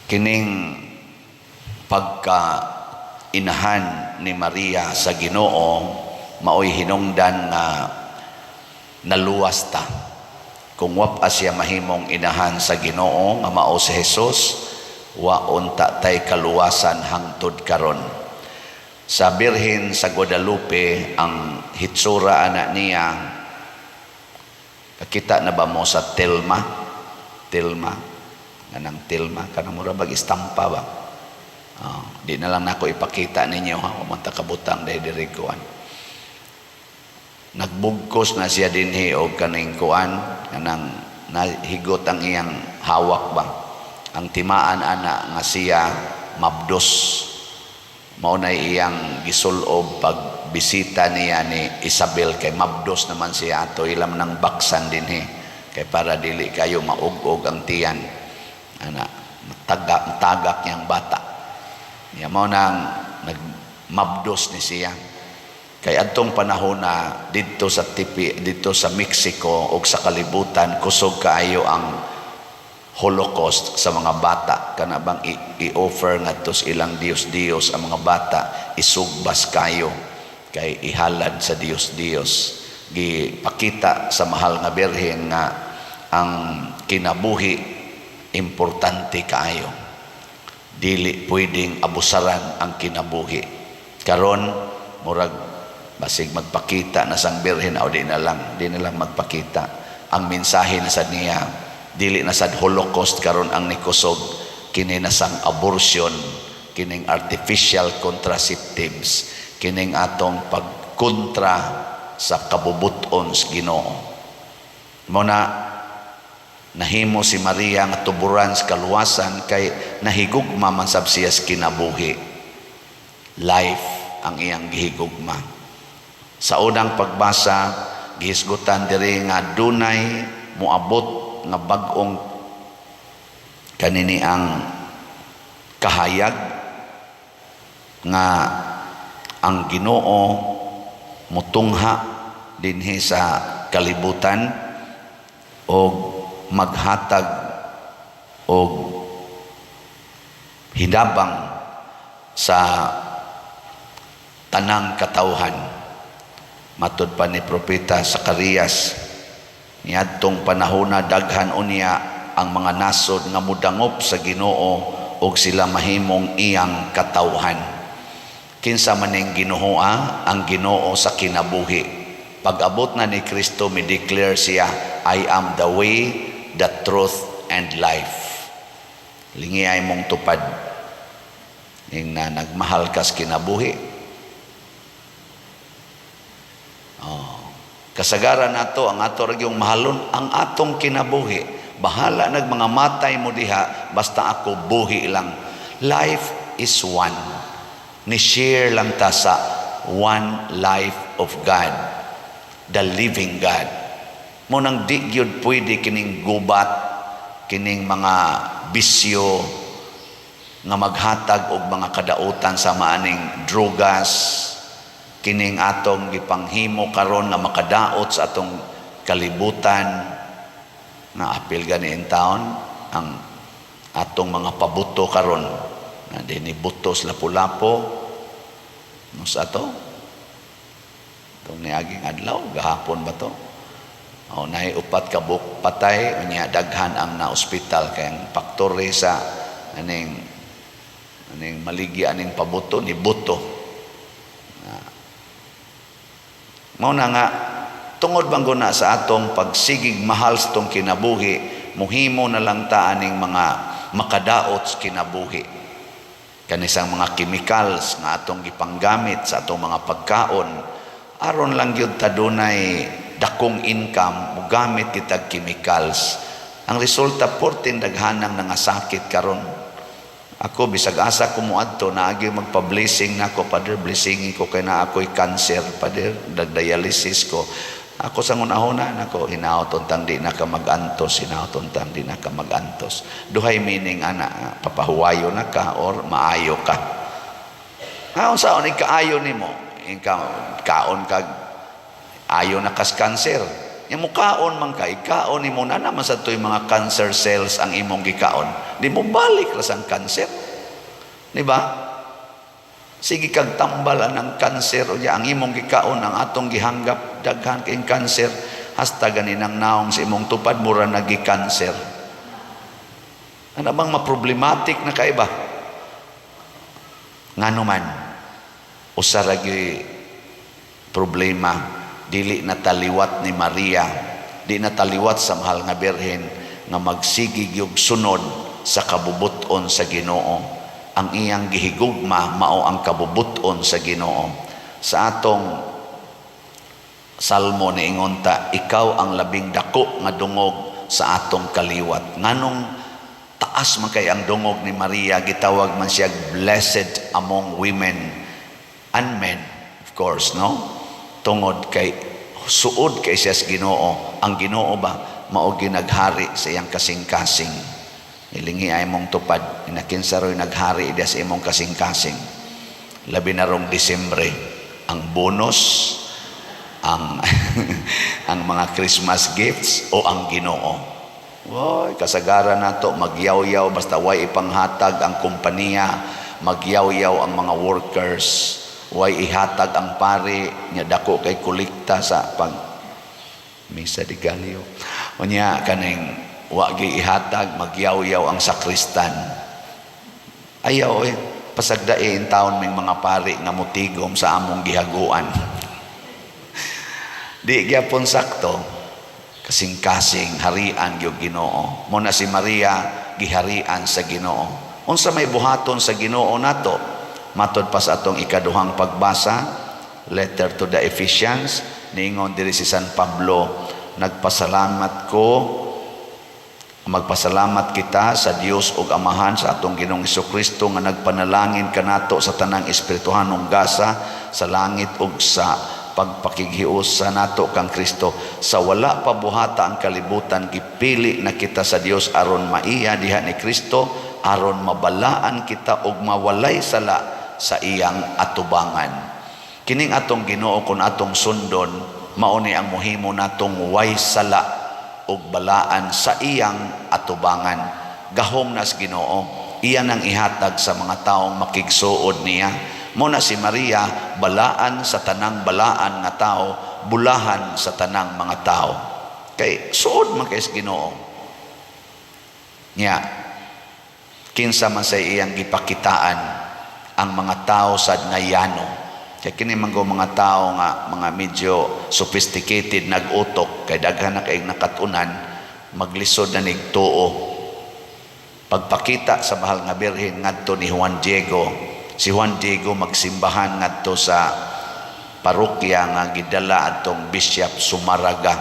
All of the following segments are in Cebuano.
Kining pagka inahan ni Maria sa Ginoo maoy hinungdan nga naluwas ta. Kung wa pa siya mahimong inahan sa Ginoo nga mao si Jesus, wa unta tay kaluwasan hangtod karon. Sa Birhen sa Guadalupe, ang hitsura ana niya, kakita na ba mo sa tilma? Tilma kanang tilma, kanang mura bag istampa ba? Oh, di na lang nako ipakita ninyo ha, wa man ta kabutang dahil diri kuan. Nagbugkos na siya dinhi og kaning kuan, kanang nahigot ang iyang hawak ba. Ang timaan ana nga siya mabdos, mao na iyang gisulob pag bisita niya ni Isabel, kay mabdos naman siya ato, ilam ng baksan dinhi kay para dili kayo maug-og ang tiyan ana, tagak tagak niyang bata niya. Mao nang nagmabdos ni siya kay adtong panahon na didto sa tipi didto sa Mexico ug sa kalibutan, kusog kaayo ang Holocaust sa mga bata, kana bang i-offer ngadto sa ilang Diyos-Diyos ang mga bata, isugbas kayo kay ihalad sa Diyos-Diyos. Gipakita sa mahal nga Birhen nga ang kinabuhi importante kaayo, dili pwedeng abusaran ang kinabuhi. Karon murag basig magpakita na sang Birhen o di na lang magpakita. Ang mensahe na sad niya, dili na sad Holocaust karon ang nikusog, kini na sang abortion, kining artificial contraceptives, kining atong pagkontra sa kabubuton sa Ginoo. Mo na nahimo si Maria nga tuburan sa kaluwasan kay nahigugma man sab siya sa kinabuhi. Life ang iyang gihigugma. Sa unang pagbasa, gihisgutan diri nga dunay moabot nga bag-ong kanini ang kahayag nga ang Ginoo mutungha dinhi sa kalibutan og maghatag og hinabang sa tanang katawhan. Matud pa ni Propeta Zacarias, niadtong panahona daghan unya ang mga nasod nga mudangop sa Ginoo og sila mahimong iyang katawhan. Kinsa man ning Ginoo? Ang Ginoo sa kinabuhi. Pag-abot na ni Kristo, mi declare siya, "I am the way, the truth and life." Lingi ay mong tupad ing na nagmahal kas kinabuhi. Oh. Kasagaran nato, ang ato ra yung mahalon ang atong kinabuhi. Bahala nag mga matay mo diha, basta ako buhi lang. Life is one. Ni share lang ta sa one life of God, the living God. Mo nang di gyud pwede kining gubat, kining mga bisyo nga maghatag og mga kadautan sa maaning drogas, kining atong gipanghimo karon nga makadaot sa atong kalibutan, na apil gani in town ang atong mga pabuto karon na dinhi butos Lapu-Lapu no. Sa ato itong niaging adlaw, gahapon ba to, o naay upat ka buok patay unya, daghan ang na ospital kay ang factory sa aning maligya aning pabuto ni buto. Mao na nga tungod bang guna sa atong pagsigig mahal sa atong kinabuhi, muhimo na lang ta aning mga makadaot sa kinabuhi. Kanisang mga chemicals nga atong gipanggamit sa atong mga pagkaon, aron lang gyud ta dunay dakong income, mugamit kitag chemicals. Ang resulta, portin daghanang nangasakit karon. Ako, bisag asa ko moadto, naagi magpa-blessing nako, "Father, blessingin ko kay na ako'y cancer, Father, nagdialysis ko." Ako sa ngunahuna nako, "Hinaot untang di na ka mag-antos, hinaot untang di na ka mag-antos." Duhay meaning ana, papahuwayo na ka or maayo ka. Nga unsa ni kaayo nimo? Ika kaon kag ayo na kas cancer. Nya mukaon man ka, ikaon nimo na naman sa to'y mga cancer cells ang imong gikaon. Di mo balik ra sang cancer. Di ba? Sige kag tambal ang cancer o ang imong gikaon, ang atong gihanggap, daghan kay cancer hasta ganinang naong sa imong tupad mura nagi cancer. Ano bang ma-problematic na kaiba? Ngano man, usa ra gyud problema, dili na taliwat ni Maria, di na taliwat sa mahal nga Birhen nga magsige gyud sunod sa kabubut-on sa Ginoo. Ang iyang gihigugma mao ang kabubut-on sa Ginoo. Sa atong salmo, niingon ta, "Ikaw ang labing dako nga dungog sa atong kaliwat." Nganong taas man kay ang dungog ni Maria, gitawag man siya blessed among women and men, of course, no? Tungod kay suod kay siya sa Ginoo. Ang Ginoo ba mao ginaghari sa iyang kasing-kasing. Ilingi ay mong tupad, inakinsa ro'y naghari diya sa imong kasing-kasing? Labi na rong Disyembre, ang bonus, ang mga Christmas gifts o ang Ginoo? Woy, kasagaran nato magyaw-yaw basta way ipanghatag ang kompanya, magyaw-yaw ang mga workers, way ihatag ang pari nya dako kay kolekta sa pag Misa de Gallo. Unya kaning wa gi ihatag, magyaw-yaw ang sakristan. Ayaw eh, pasagdae taon ming mga pari nga mutigom sa among gihaguan. Di gyapon sakto, kasing-kasing harian gyud Ginoo. Mo na si Maria giharian sa Ginoo. Unsa may buhaton sa Ginoo nato? Matod pa sa atong ikaduhang pagbasa, Letter to the Ephesians, niingon diri si San Pablo, "Nagpasalamat ko, magpasalamat kita sa Dios ug Amahan sa atong Ginoong Kristo nga nagpanalangin kanato sa tanang espirituhanong gasa sa langit ug sa pagpakighiusa nato kang Kristo. Sa wala pa buhata ang kalibutan, gipili na kita sa Dios aron maiya diha ni Kristo, aron mabalaan kita ug mawalay sala sa iyang atubangan." Kining atong Ginoo, kun atong sundon, mao ni ang mohimo natong way sala ug balaan sa iyang atubangan. Gahom nas Ginoo, iya nang ihatag sa mga taong makigsuod niya. Mo na si Maria balaan sa tanang balaan nga tao, bulahan sa tanang mga tao. Kay suod man kay sa Ginoo. Nya kinsa man sa iyang gipakitaan ang mga tao sad nga yano? Kay kini man mga tao nga mga medyo sophisticated nag-utok, kay daghan na kay nakatunan, maglisod na nig tuo. Pagpakita sa mahal nga Birhen ngadto ni Juan Diego, si Juan Diego magsimbahan ngadto sa parokya nga gidala atong Bishop Zumárraga,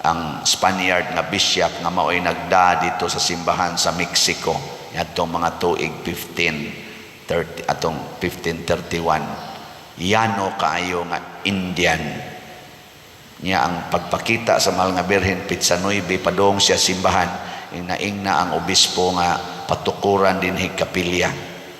ang Spaniard nga bishop nga mao'y nagda dito sa simbahan sa Mexico adtong mga tuig 1530, atong 1531. Yano kaayo nga Indian niya. Ang pagpakita sa mahal nga Birhen pitsa 9, padong siya simbahan, inaingna ang obispo nga patukuran din kapilya.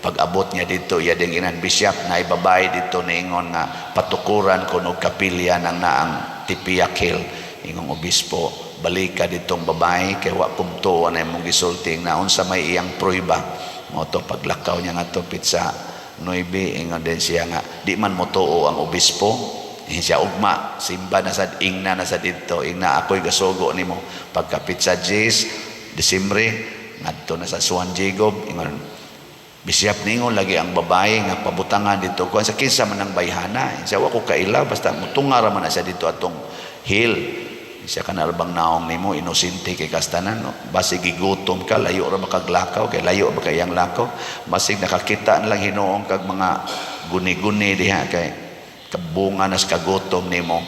Pag abot niya dito, iya ding inan, "Bishop, na babae dito, niingon nga patukuran ko og kapilya nang naang Tepeyac Hill." Ingong obispo, "Balika ditong babae kay wa kumtuo na imong gisulti na unsa may iyang prueba." Mo to paglakaw niya ngadto pitsa 9, ingon din siya nga di man motuo ang obispo. Eh, siya ugma simba na sad, ingna na sa didto, ingna, "Ako'y gasugo nimo." Pagka pitsa 10 Disyembre, ngadto na sa Juan Diego, ingon, "Bishop, ningon lagi ang babae nga pabutangan dito kuan sa kinsa man ang bayhana." Siya, "Wa ko kaila, basta mutunga ra man na siya dito atong hill." Siya, "Kana bang naong nimo, inosente kay kastanan, no? Basig gigutom ka, layo ra makaglakaw, kay layo ba kay iyang lakaw. Basig nakakita na lang hinuon kag mga guni-guni diha kay kabunga nas kagutom nimo.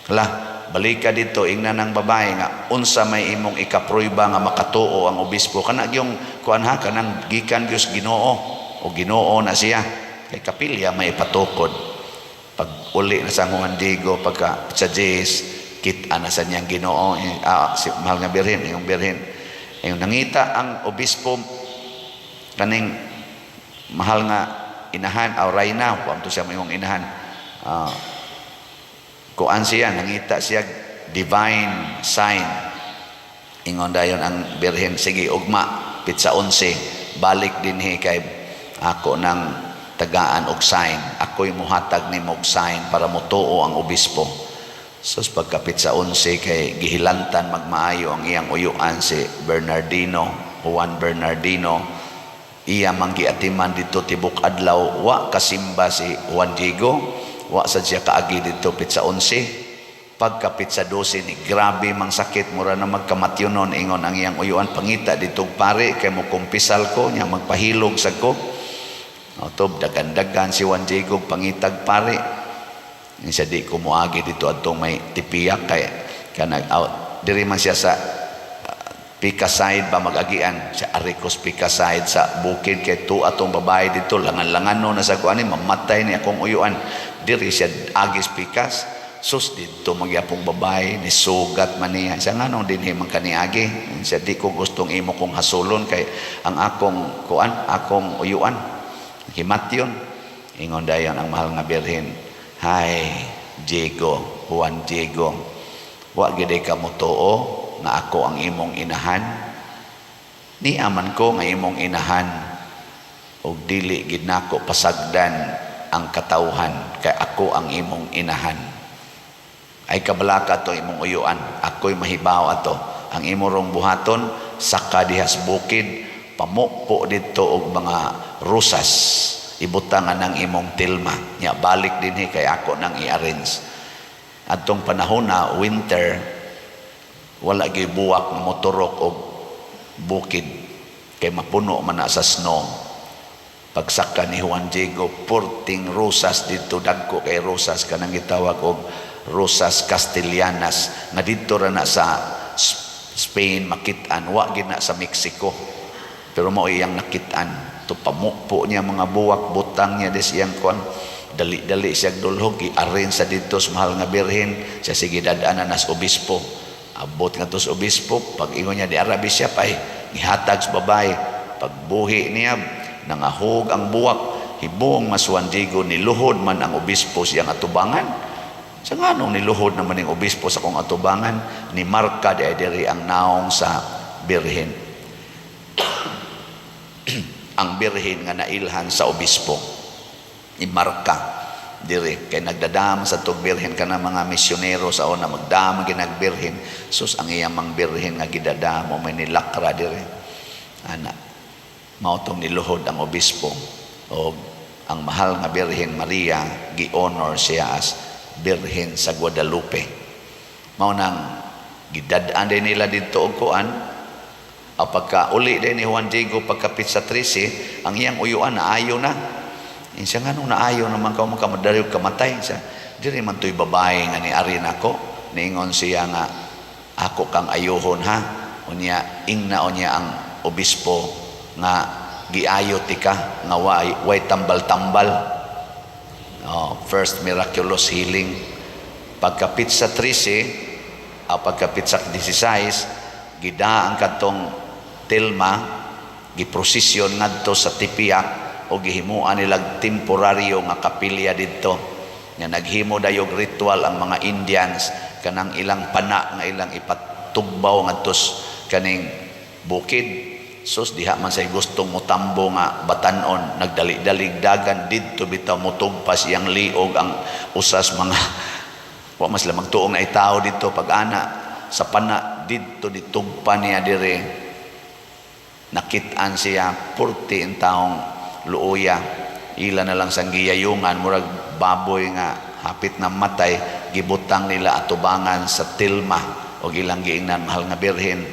Hala, balika dito." Ingnan ng babae nga, "Unsa may imong ikaprueba nga makatuo ang obispo kana gyung kuan ha, kanang gikan gyud sa Ginoo o Ginoo na siya?" Kay kapilya may patukod. Pag uli na sa Juan Diego pagka sa Jess, kita na sa niyang Ginoo, eh, si mahal nga Birhen, yung Birhen, yung nangita ang obispo kaning mahal nga inahan aw rayna, wa to siya mayong inahan. Kuan siya, nangita siya. divine sign. Ingon dayon ang Birhen, "Sige, ugma pitsa 11 balik dinhi kay ako nang tagaan og sign. Ako'y muhatag nimo og sign para motuo ang obispo." Sus, pagkapit sa 11 kay gihilantan magmaayo ang iyang uyuan, si Bernardino, Juan Bernardino. Iya man giatiman dito tibok adlaw. Wa kasimba si Juan Diego, wa sad siya kaagi dito pitsa 11. Pagkapit sa 12 ni grabe mang sakit, mura na magkamatyonon. Ingon ang iyang uyuan, "Pangita dito pare kay mo kumpisal ko nya magpahilog sa ko." Otob dagan-dagan si Juan Diego pangitag pare. Siya, "Di ko moagi dito adtong may Tepeyac kay kanag out diri man siya sa Pica side ba magagian siya Aricos Pica side sa bukid kay tu atong babae dito langan-langan no na sa kuan, mamatay ni akong uyuan." Diri siya agis pikas. Sus, dito magyapong babae ni sugat man niya siya, "Nganong dinhi man kaniagi?" Siya, "Di ko gustong imo kong hasulon kay ang akong kuan, akong uyuan himatyon." Ingon dayon ang mahal nga Birhen, "Hay Diego, Juan Diego, wa gid ka motuo nga ako ang imong inahan? Ni aman ko nga imong inahan ug dili gid nako pasagdan ang katawhan kay ako ang imong inahan. Ay kabalaka to imong uyuan, ako'y mahibaw ato. Ang imo rong buhaton, saka dihas bukid, pamupo didto og mga rosas, ibutangan ng imong tilma, nya balik dinhi kay ako nang i-arrange." Adtong panahon na winter, wala gyud buwak nga moturok og bukid kay mapuno man na sa snow. Pagsaka ni Juan Diego, purting rosas didto, dagko kay rosas, kanang gitawag og rosas Castellanas nga didto ra na sa Spain makit-an, wa gid na sa Mexico, pero mao iyang nakit-an to. Pamupo niya mga buwak, butang niya des iyang kuan, dali-dali siya dulhog, i-arrange sa didto sa mahal nga Birhen. Siya, "Sige, dadaanan nas obispo." Abot nga to sa obispo, pag ingon niya di Arabi siya pay gihatag sa babae. Pagbuhi niya, nangahog ang buwak. Hibong mas Juan Diego, niluhod man ang obispo siyang atubangan. Sa nganong niluhod naman ang obispo sa kong atubangan? Ni marka di ay diri ang naong sa Birhen, ang Birhen nga nailhan sa obispo. Imarka diri kay nagdadama sa tug birhen kana mga misyonero sa una, magdama ginagbirhen. Sus, ang iyang mang birhen nga gidadamo may nilakra diri ana, mao tong niluhod ang obispo og ang mahal nga Birhen Maria gi-honor siya as Birhen sa Guadalupe. Mao nang gidad-an din nila didto og kuan. Ang pagka uli din ni Juan Diego pagkapit sa 13, ang iyang uyuan naayo na. Siya, "Nganong naayo naman ka mo kamadari kamatay?" Siya, "Diri man to'y babae nga ni ari nako. Niingon siya nga ako kang ayuhon ha." Unya ingna unya ang obispo nga giayo tika nga way tambal-tambal. Oh, first miraculous healing. Pagkapit sa 13, pagkapit sa 16, gida ang katong tilma, giprosesyon ngadto sa Tepeyac o gihimuan nilag temporaryo nga kapilya didto nga naghimo dayog ritual ang mga Indians, kanang ilang pana nga ilang ipatugbaw ngadto kaning bukid. Sus, diha man say gustong mutambo nga batanon, nagdali-dalig dagan didto bitaw mutugpas iyang liog ang usas mga wa mas sila magtuong na itawo didto. Pag ana sa pana didto, ditugpa niya dire, nakit-an siya 40 taong luoya. Ila na lang sang giyayungan, murag baboy nga hapit na matay, gibutang nila atubangan sa tilma o ilang giingnan, "Mahal nga Birhen,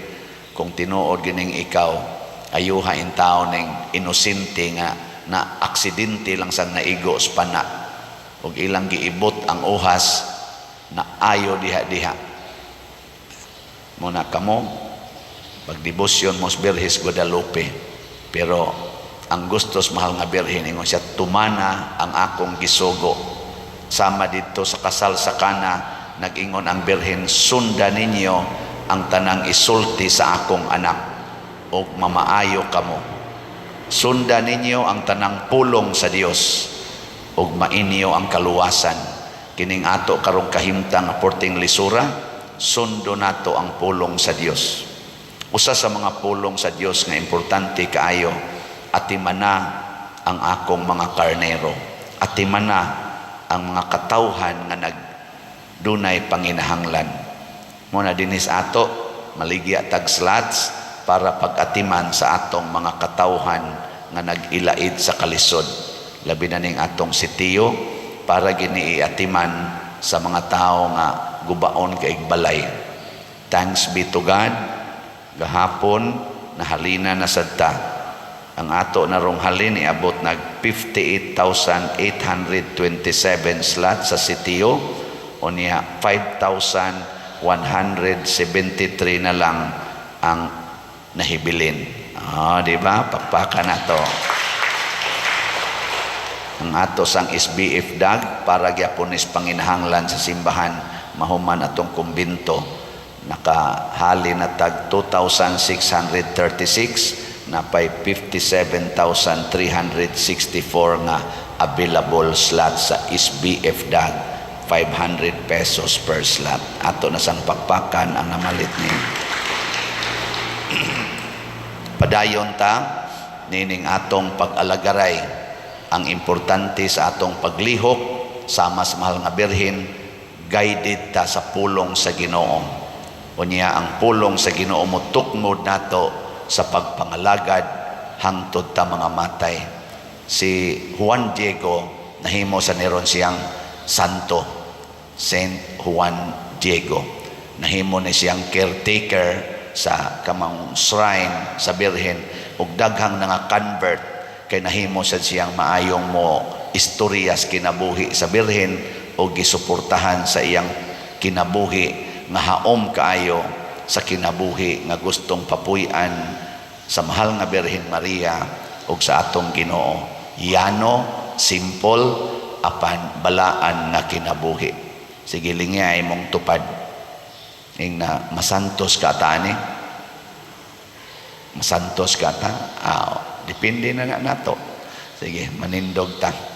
kung tinuod gining ikaw, ayuha in tao ning inosente nga na aksidente lang sang naigo sa pana." Ug ilang giibot ang uhas na ayo diha-diha. Muna kamo pagdebosyon mo sa Birhis Guadalupe, pero ang gustos mahal nga Birhen, ingon siya, "Tumana ang akong gisugo." Sama dito sa kasal sa Kana, nag-ingon ang Birhen, "Sunda ninyo ang tanang isulti sa akong anak ug mamaayo kamo. Sunda ninyo ang tanang pulong sa Dios ug mainyo ang kaluwasan." Kining ato karong kahimtang nga porting lisura. Sundo nato ang pulong sa Dios. Usa sa mga pulong sa Dios nga importante kaayo, "Atimana ang akong mga karnero." Atimana ang mga katawhan nga nagdunay panginahanglan. Mao na dinis ato maligya tag slots para pag-atiman sa atong mga katawhan nga nag-ilaid sa kalisod. Labi na ning atong sitio para gini iatiman sa mga tao nga gubaon kay balay. Thanks be to God, gahapon nahalina na sad ta. Ang ato narong halin iabot nag 58,827 slots sa sitio, unya 5,173 na lang ang nahibilin. Ah, di ba? Pakpakan na to. Ang ato sang SBF DAG para gyapon is panginahanglan sa simbahan mahuman atong kumbinto, nakahali na tag 2,636, napay 57,364 nga available slot sa SBF DAG, ₱500 per slot. Ato na sang pakpakan ang namalit ni. Padayon ta nining atong pag-alagaray. Ang importante sa atong paglihok sama sa mahal nga Birhen, guided ta sa pulong sa Ginoo. Unya ang pulong sa Ginoo mo tukmod nato sa pagpangalagad hangtod ta mga matay. Si Juan Diego, nahimo sa niron siyang santo, Saint Juan Diego. Nahimo ni siyang caretaker sa kamang shrine sa Birhen ug daghang nga convert kay nahimo sad siyang maayong mo istorya sa kinabuhi sa Birhen o gisuportahan sa iyang kinabuhi nga haom kaayo sa kinabuhi nga gustong papuy-an sa mahal nga Birhen Maria ug sa atong Ginoo. Yano, simple, apan balaan nga kinabuhi. Sige, lingya imong tupad. Ing na masantos ka ta ani. Masantos ka ta. Ah, depende na na nato. Sige, manindog ta.